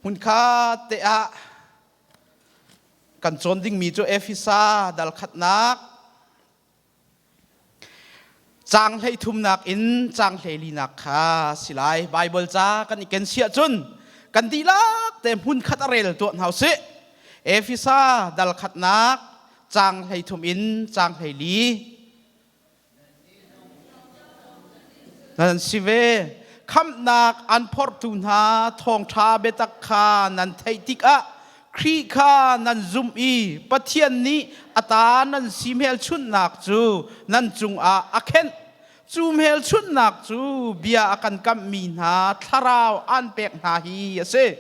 Hmunkhat te ah kan cawn dingmi cu Efesa dal khatnak caang 13nak in caang 14nak kha si lai. Bible ca kan i ken siah cun kan dihlak te hmunkhat a rel tuah hna usih. Efesa dal khatnak caang 13 in caang 14. Nan si ve. Khamhnak an phorhtu hna thawngṭha biatak kha nan theih tikah Khrih kha nan zumh i Pathian nih a ta nan si hmelchunhnak cu nan cungah a khenh. Cu hmelchunhnak cu bia a kan kamhmi hna thlarau aan pek hna hi a si.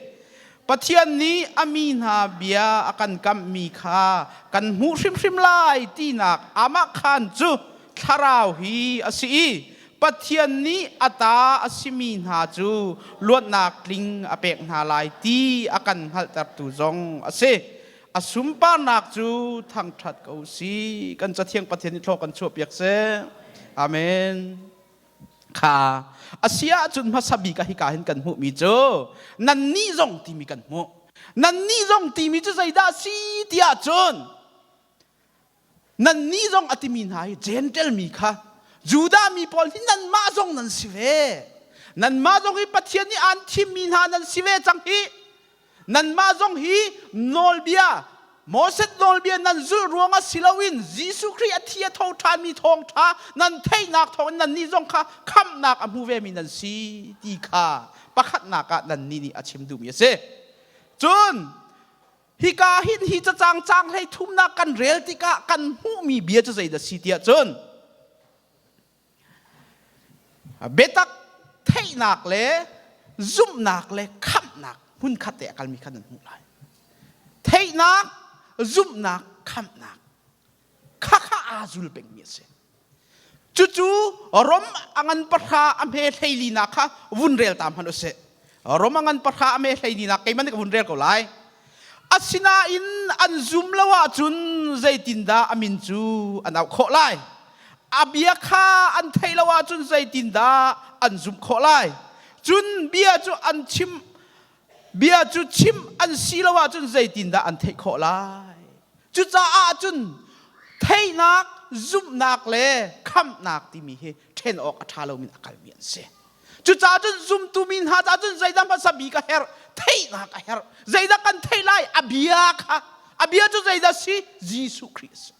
Pathian nih a mi hna bia a kan kamhmi kha kan hmuh hrimhrim lai tinak aamahkhan cu thlarau hi a si i Pathian nih a ta a simi hna cu luatnak tling a pek hna lai ti a kan hngalhtertu zong a si. A sunparnak cu thangṭhat ko si. Kan Cathiang Pathian nih thlaw kan chuahpiak seh. Amen. Kha a si ahcun hmasa bik ah hika hin kan hmuhmi cu nannih zong timi kan hmuh. Nannih zong timi cu zeidah a si ti ahcun nannih zong a timi hna hi Gentle mi kha Judah mi pawl hi nanmah zong nan si ve. Nanmah zong hi Pathian nih aan thimmi hna nan si ve cang hi. Nanmah zong hi nawlbia Moses nawlbia nan zulh ruangah si loin Jesuh Khrih a thi a tho ṭhanmi thawngṭha nan theihnak thawngin nannih zong kha khamhnak a hmu vemi nan si ti kha pakhatnak ah nannih nih a chim duhmi a si. Cun hika hin hi cacang caang hlei thumnak kan rel tikah kan hmuhmi bia cu zeidah si tiah cun Biatak theihnak le zumhnak le khamhnak hmunkhat te a kalmi kha nan hmuh lai. Theihnak, zumhnak, khamhnak khakha aa zul pengmi a si. Cucu Rom a ngan pahra a hme hleilinak kha vun rel ta hmanh usih. Rom a ngan pahra a hme hleilinak keimah nih ka vun rel ko lai. Asinain an zum lo ahcun zeitindah a min cu an auh khawh lai? A bia kha an theih lo ahcun zeitindah an zumh khawh lai? Cun bia cu an chim bia cu chim an si lo ahcun zeitindah an theih khawh lai? Cucaah cun theihnak, zumhnak le khamhnak timi hi ṭhen awk a ṭha lomi a kalmi an si. Cucaah cun zumtu mi hna caah cun zeidah hmasa bik a herh? Theihnak a herh. Zeidah kan theih lai? A bia kha. A bia cu zeidah si? Jesuh Khrih a si.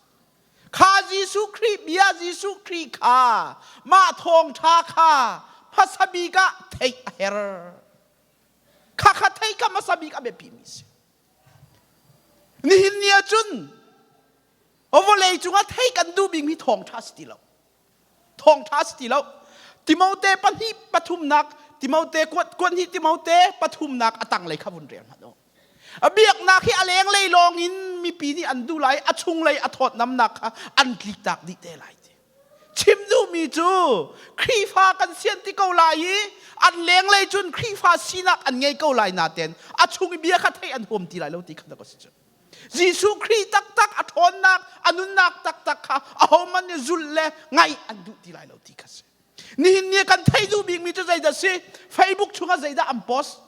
Kha Jesuh Khrih bia Jesuh Khrih kha mah thawngṭha kha hmasa bik ah theih a herh. Kha kha theih kha hmasa bik a biapimi si. Nihin ni ah cun vawlei cungah theih kan duh bikmi thawngṭha si ti lo. Thawngṭha si ti lo. Timote pahnih pathumnak Timote kuat kuat hnih Timote pathumnak a tanglei kha vun rel hmanh u. A biaknak hi a lenglei lawng in mipi nih an duh lai, a chunglei a thawtnamnak kha an tliktak dih te lai ti. Chim duhmi cu Khrihfa kan sian ti ko lai i an lenglei cun Khrihfa sinak an ngei ko lai naten a chung i bia kha theih an huam ti lai lo ti kha dak a si cu. Jesuh Khrih taktak a ṭhawnnak, a nunnak taktak kha ahohmanh nih zulh le ngaih an duh ti lai lo ti kha si. Nihin ni kan theih duh bikmi cu zeidah si? Facebook chungah zeidah an post?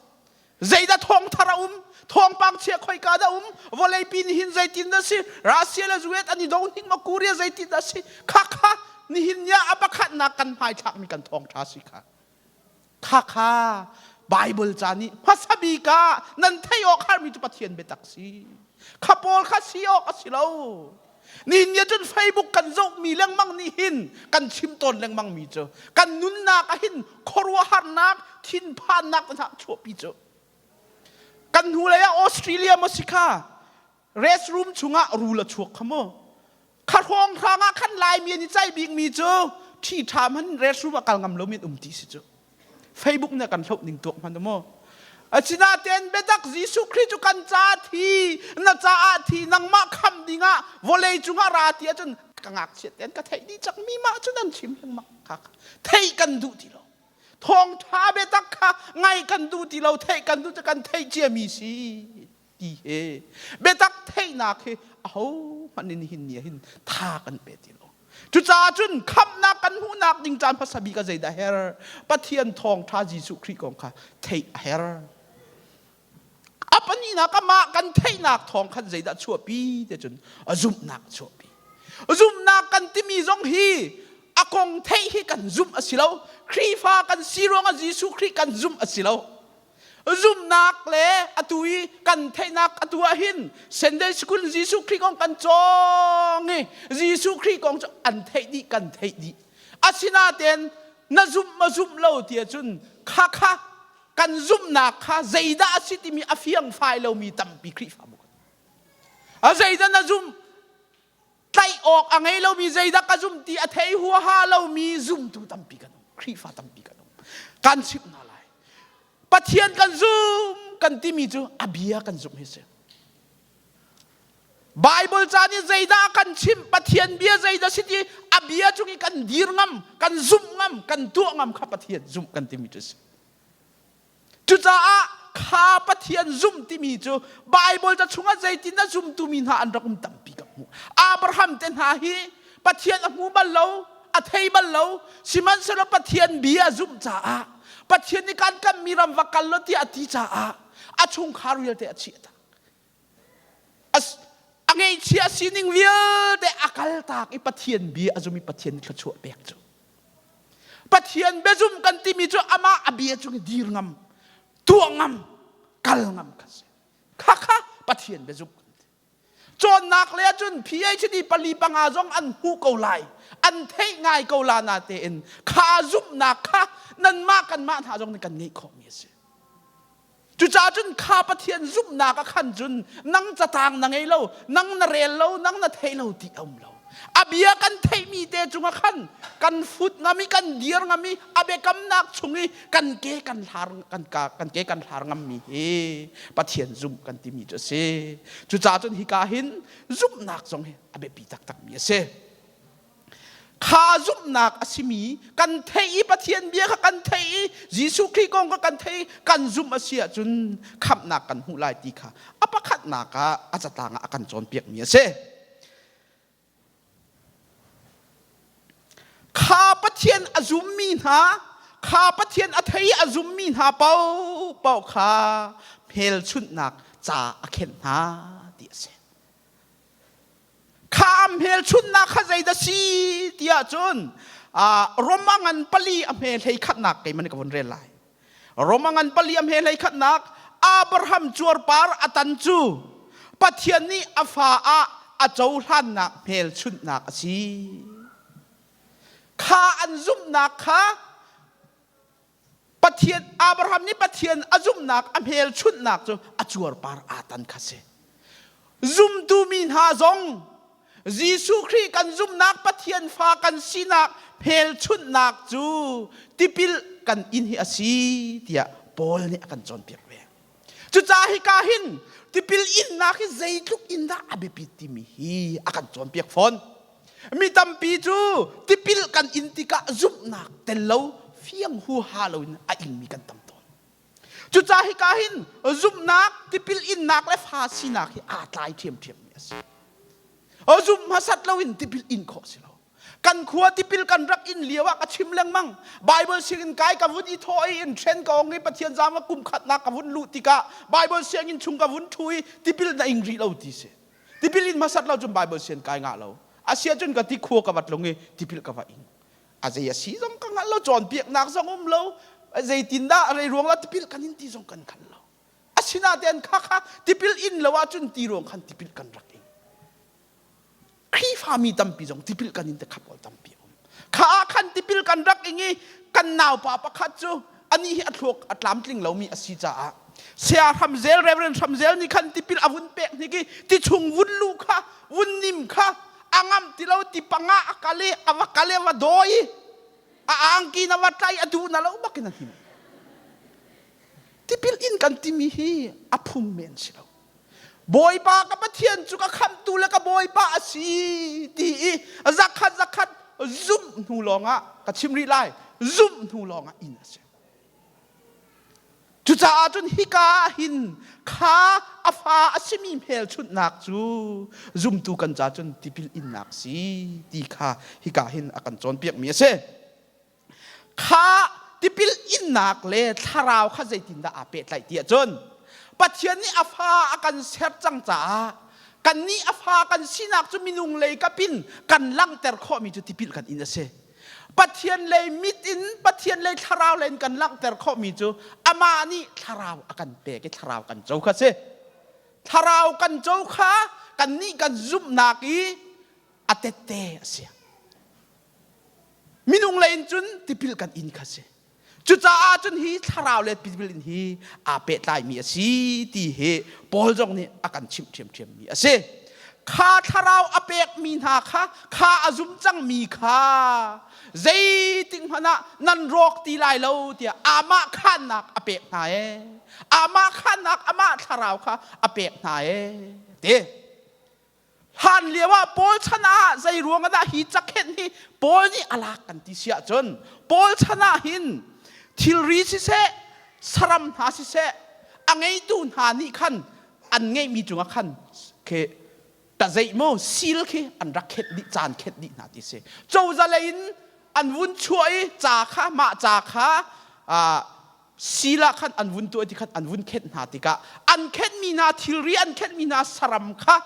Zeidah thawngthar a um? Thawngpang chia khoika dah um? Vawleipi nihin zeitin dah si? Russia le US an i do hnik ma Korea zeitin dah si? Kha kha nihin ni ah a pakhatnak kan hmaithlakmi kan thawngṭha si kha. Khakha Bible ca nih hmasa bik ah nan theih awk harmi cu Pathian biatak si. Kha pawl kha si awk a si lo. Nihin ni cun Facebook kan zohmi lengmang nih hin kan chim tawn lengmang mi cu kan nunnak ah hin khuaruahharnak thinphannak hna chuahpi cu kan hnulei ah Australia maw si kha restroom chungah rul a chuak kha mu kha hrawng hrang ah khan laimi an i caih bikmi cu ṭhi ṭha hman restroom ah kal ngam lomi an um ti si cu Facebook nih kan hloh ning tuak hman maw asinain biatak Jesuh Khrih cu kan ca thi na caah thi nangmah kham dingah vawlei cungah ra ti ahcun ka ngakchiat ten ka theih dih cang mi mah cu nan chim lengmang kha theih kan duh ti lo thawngṭha biatak kha ngai kan duh ti lo theih kan duh kan theih ciami si ti he biatak theihnak hi ahohmanh in hin ni hin tha kan pe ti lo cucaah cun khamhnak kan hmuhnak ding caan hmasa bik ah zeidah her Pathian thawngṭha Jesuh Khrih kong kha theih a her. A pahnihnak amah kan theihnak thawng khan zeidah chuahpi te cun a zumhnak a chuahpi. Zumhnak kan timi zong hi a kong theih hi kan zumh a si lo. Khrihfa kan si ruangah Jesuh Khrih kan zumh a si lo. Zumhnak le atu i kan theihnak atu ah hin Sunday School Jesuh Khrih kong kan cawng i Jesuh Khrih kong cu an theih dih kan theih dih. Asinain na zumh ma zumh lo ti ahcun kha kha kan zumhnak kha zeidah a si timi a fiangfai lomi tampi Khrihfabu kan a zeidah na zumh tlaih awk a ngei lomi zeidah ka zum ti a thei huaha lomi zumtu tampi kan um Khrihfa tampi kan um kan chimh hna lai Pathian kan zum kan timi cu a bia kan zumh hi si Bible ca nih zeidah a kan chimh Pathian bia zeidah si ti a bia cung i kan dir ngam kan zumh ngam kan tuah ngam kha Pathian zumh kan timi cu si cucaah kha Pathian zumh timi cu Bible ca chungah zeitin a zumtu mi hna an rak um tampi ka hmuh Abraham te hna hi Pathian a hmu bal lo a thei bal lo sihmanhsehlaw Pathian bia a zumh caah Pathian nih kan kammi ram va kal lo tiah a ti caah a chungkhar vialte a chiah tak A ngeihchia sining vialte a kaltak i Pathian bia a zum i Pathian nih thluachuah pek cu. Pathian biazum kan timi cu amah a bia cung i dir ngam, tuah ngam, kal ngam kha si. Kha kha Pathian biazum kan ti. Cawnnak le ahcun PhD pali panga zong an hmu ko lai. An theih ngai ko la na tein kha zumhnak kha nanmah kanmah hna zong nih kan ngeih khawhmi a si. Cucaah cun kha Pathian zumhnak ah khan cun nang catang na ngei lo, nang na rel lo, nang na thei lo ti a um lo. A bia kan theihmi te cungah khan kan fut ngam i kan dir ngam i a biakamnak chung i kan ke kan hlar kan ka kan ke kan hlar ngammi hi Pathian zumh kan timi cu a si. Cucaah cun hika hin zumhnak zong hi a biapi taktakmi a si. Kha zumhnak a simi kan theih i Pathian bia kha kan theih i Jesuh Khrih kong kha kan theih i kan zumh a si ahcun khamhnak kan hmuh lai ti kha a pakhatnak ah a catlang ah a kan cawnpiakmi a si. Kha Pathian a zummi hna, kha Pathian a thei i a zummi hna paohpaoh kha hmelchunhnak ca a khenh hna ti a si. Kha a hmelchunhnak kha zeidah si tiah cun Roma ngan pali a hme hlei khatnak keimah nih ka vun rel lai. Roma ngan pali a hme hlei khatnak Abraham cuarpar a tan cu Pathian nih a fa ah a cohlannak hmelchunhnak a si. Kha an zumhnak kha Pathian Abraham nih Pathian a zumhnak a hmelchunhnak cu a cuarpar aa tan kha si. Zumtu mi hna zong Jesuh Khrih kan zumhnak Pathian fa kan sinak hmelchunhnak cu tipil kan in hi a si tiah Paul nih a kan cawnpiak ve. Cucaah hika hin tipil innak hi zeitluk in dah a biapit timi hi a kan cawnpiak fawn. Mi tampi cu tipil kan in tikah zumhnak tel lo fiang huaha loin a ingmi kan tam tawn. Cucaah hika hin zumhnak, tipil innak le fa sinak hi aa tlai ṭhiamṭhiammi a si. Zumh hmasat loin tipil in khawh si lo. Kan khua tipil kan rak in lio ah ka chim lengmang. Bible sianginn kai ka vun i thawh i in ṭhen ka ong i Pathian zaang ka kum khatnak ka vun luh tikah Bible sianginn chung ka vun ṭhu i tipil na ing rih lo ti si. Tipil in hmasat lo cun Bible sian kai ngah lo. A sia cun ka ti khua ka vat lung i tipil ka va ing. A zei a si zong ka hngal lo, cawnpiaknak zong um lo. Zeitindah rei ruang la tipil kan in ti zong kan hngal lo. Asinain kha kha tipil in lo ahcun ti ruang khan tipil kan rak ing. Khrihfami tampi zong tipil kan in te khap ol tampi um. Kha ah khan tipil kan rak ing i kan naupa pakhat cu anih hi a thluak a tlamtling lomi a si caah Saya Hramzel Reverend Hramzel nih khan tipil a vun pek hnik i ti chung vun lu kha vun nim kha a ngam ti lo ti panga a kal i a va kal i a va dawi i a angki na va tlai a duh na lo bakin a hnim tipil in kan timi hi a phung men si lo Bawipa ka Pathian cu ka khamhtu le ka Bawipa a si ti i zakhat zakhat zumh hnu lawngah ka chim rih lai zumh hnu lawngah inn a si. Cucaah cun hika ah hin kha a fa a simi hmelchunhnak cu zumtu kan ca cun tipil innak si ti kha hika hin a kan cawnpiakmi a si. Kha tipil innak le thlarau kha zeitindah aa pehtlaih ti ahcun. Pathian nih a fa a kan ser cang caah kannih a fa kan sinak cu minung lei kapin kan langhter khawhmi cu tipil kan in a si. Pathian lei mit in Pathian lei thlarau lei in kan langhter khawhmi cu amah nih thlarau a kan pek i thlarau kan co kha si. Thlarau kan co kha kannih kan zumhnak i a tette a si. Minung lei in cun tipil kan in kha si. Cucaah cun hi thlarau le tipil in hi aa pehtlaimi a si ti hi Paul zong nih a kan chimh ṭhiamṭhiammi a si. Kha thlarau a pekmi hna kha, kha a zum cangmi kha zeitik hmanh ah nan rawk ti lai lo tiah amah khannak a pek hna ee. Amah khannak amah thlarau kha a pek hna ee ti. Hlan lio ah Paul chan ah zei ruang ah dah hi cakhenh hi Paul nih a lak kan ti si ahcun Paul chan ah hin thilri siseh saram hna siseh a ngeitu hna nih khan an ngeihmi cungah khan khi tazeih mu seal khi an rak khenh dih caan khenh dih hna ti si cozah lei in an vun chuah i ca kha mah ca kha seal ah khan an vun tuah ti khan an vun khenh hna tikah an khenhmi hna thilri an khenhmi hna saram kha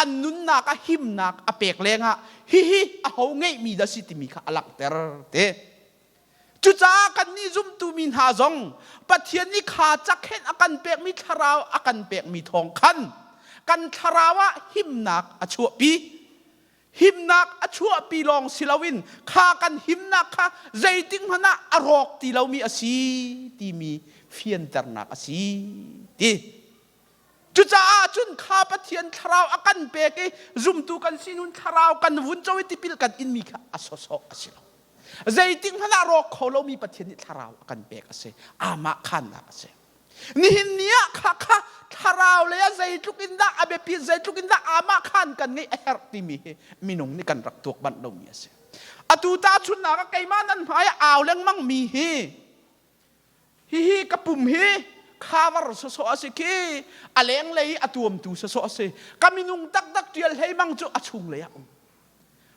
an nunnak ah himnak a pek lengah hihi aho ngeihmi dah si timi kha a langhter te. Cucaah kannih zumtu mi hna zong Pathian nih kha cakhenh a kan pekmi thlarau a kan pekmi thawng khan kan thlarau ah himnak a chuahpi. Himnak a chuahpi lawng si loin kha kan himnak kha zeitik hmanh ah a rawk ti lomi a si timi fianternak a si ti. Cucaah cun kha Pathian thlarau a kan pek i zumtu kan si nun thlarau kan vun co i tipil kan inmi kha a sawsawh a si lo. Zeitik hmanh ah rawk kho lomi Pathian nih thlarau a kan pek a si. Amah khannak a si. Nihin ni ah kha kha thlarau lei ah zeitluk in dah a biapi zeitluk in dah amah khan kan ngeih a herh timi hi minung nih kan rak tuak banh lomi a si. Atu tahchunhnak ah keimah nan hmai ah au lengmang mi hi hihi ka pum hi cover sawsawh a si khi a lenglei a tuamtu sawsawh a si. Ka minung taktak ṭial hlei mang cu a chunglei ah um.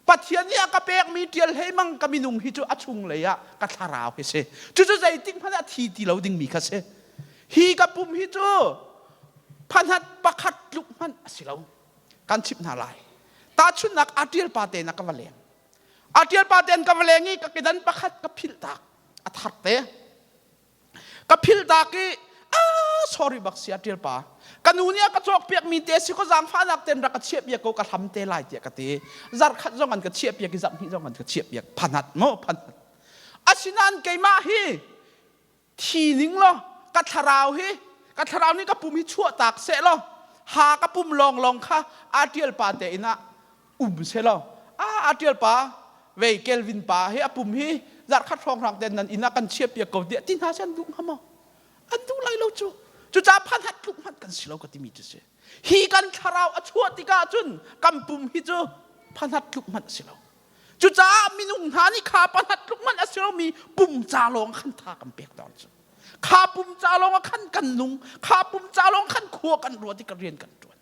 Pathian nih a ka pekmi ṭial hlei mang ka minung hi cu a chunglei ah ka thlarau hi si. Cucu zeitik hmanh ah thi ti lo dingmi kha si. Hi ka pum hi cu phanhat pakhat tluk hmanh a si lo. Kan chimh hna lai. Tahchunhnak aa ṭial pa te na ka va leng. Aa ṭial pa ten ka va leng i ka kedan pakhat ka philh tak. A thar te. Ka philh tak i ah sorry bak sia ṭial pa. Ka nu nih a ka cawk piakmi te si ko zaangfahnak ten rak ka chiah piak ko ka hlam te lai tiah ka ti. Zarh khat zong an ka chiah piak i zarh hnih zong an ka chiah piak. Phanat maw phanat. Asinain keimah hi thi ning law ka thlarau hi ka thlarau nih ka pum hi chuah tak seh law ha ka pum lawng lawng kha aa ṭial pa te inn ah um seh law a aa ṭial pa vei Kelvin pa hi a pum hi zarhkhat hrawnghrang ten nan inn ah kan chiah piak ko tiah ti hna seh an duh hnga maw an duh lai lo cu cucaah phanhat tluk hmanh kan si lo ka timi cu si hi kan thlarau a chuah tikah cun kan pum hi cu phanhat tluk hmanh a si lo cucaah minung hna nih kha phanhat tluk hmanh a si lomi pum ca lawng khan tha kan pek tawn cu kha pum ca lawng ah khan kan nung kha pum ca lawng khan khua kan ruat i kan rian kan ṭuan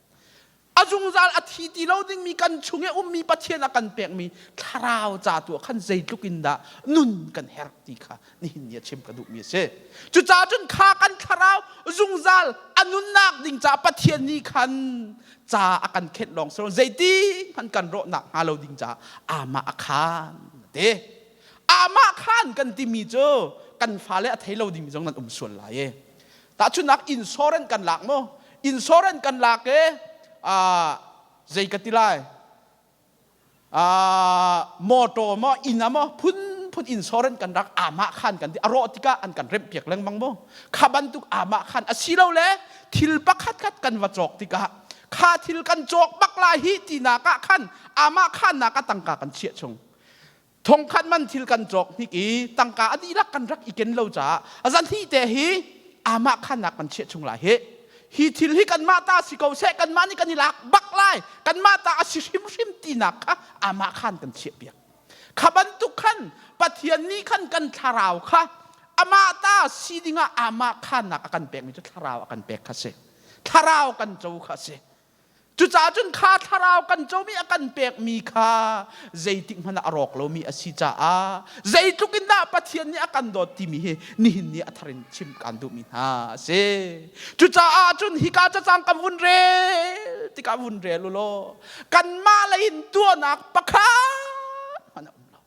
A zungzal a thi ti lo dingmi kan chung i ummi Pathian a kan pekmi thlarau ca tu ah khan zeitluk in dah nun kan herh ti kha nihin ni a chim ka duhmi a si. Cucaah cun kha kan thlarau zungzal a nunnak ding caah Pathian nih khan ca a kan khenh lawng si lo zeiti hmanh kan rawhnak hnga lo ding caah amah a khan ti. Amah khan kan timi cu kan fale a thei lo dingmi zong nan um sual lai e. Tahchunhnak insurance kan lak maw? Insurance kan lak e zei ka ti lai? Motor maw inn ah maw phunphun insurance kan rak amah khan kan ti a rawh tikah an kan remh piak lengmang maw? Kha bantuk amah khan asilole thil pakhat khat kan va cawk tikah kha thil kan cawk bak lai hi tinak ah khan amah khannak ah tangka kan chiah chung. Thongkhat man thil kan cawk hnik i tangka a dihlak kan rak i ken lo caah a zan hi te hi amah khannak kan chiah chung lai hi. Hi thil hi kanmah ta si ko seh kanmah nih kan i lak bak lai kanmah ta a si hrimhrim tinak kha amah khan kan chiah piak. Kha bantuk khan Pathian nih khan kan thlarau kha amah ta si dingah amah khannak a kan pekmi cu thlarau a kan pek kha si. Thlarau kan co kha si. Cucaah cun kha thlarau kan comi a kan pekmi kha zeitik hmanh ah a rawk lomi a si caah zeitluk in dah Pathian nih a kan dawt timi hi nihin ni a thar in chim kaan duhmi hna a si. Cucaah cun hika cacang kan vun rel tikah vun rel u law kanmah lei in tuahnak pakhat hmanh a um lo.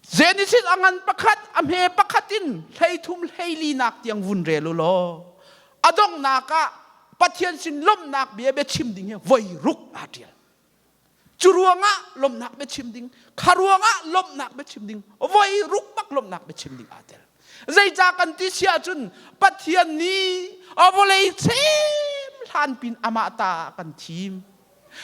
Genesis a ngan pakhat a hme pakhat in 13 hleilinak tiang vun rel u law a donghnak ah Pathian sin lawmhnak bia biachim ding hi voi ruk aa ṭial. Cu ruangah lawmhnak biachim ding, kha ruangah lawmhnak biachim ding, voi ruk bak lawmhnak biachim ding aa tel. Zeicah kan ti si ahcun Pathian nih a vawlei cem hlan pin amah ta kan thim.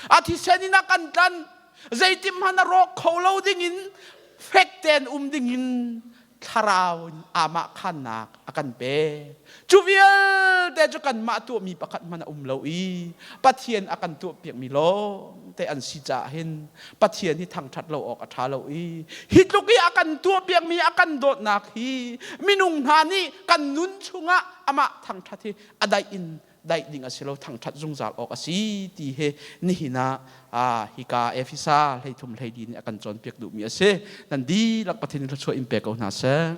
A thisen in a kan tlanh. Zeitim hmanh a rawk kho lo dingin fek tein um dingin thlarau in amah khannak a kan pek. Cu vialte cu kanmah tuahmi pakhat hmanh a um lo i Pathian a kan tuahpiakmi lawng te an si caah hin Pathian hi thangṭhat lo awk a ṭha lo i hi tluk i a kan tuahpiakmi a kan dawtnak hi minung hna nih kan nun chungah amah thangṭhat hi a daih in daih ding a si lo thangṭhat zungzal awk a si ti hi nihin ah hika Efesa 13 hleili nih a kan cawnpiak duhmi a si. Nan dihlak Pathian thluachuah in pe ko hna seh.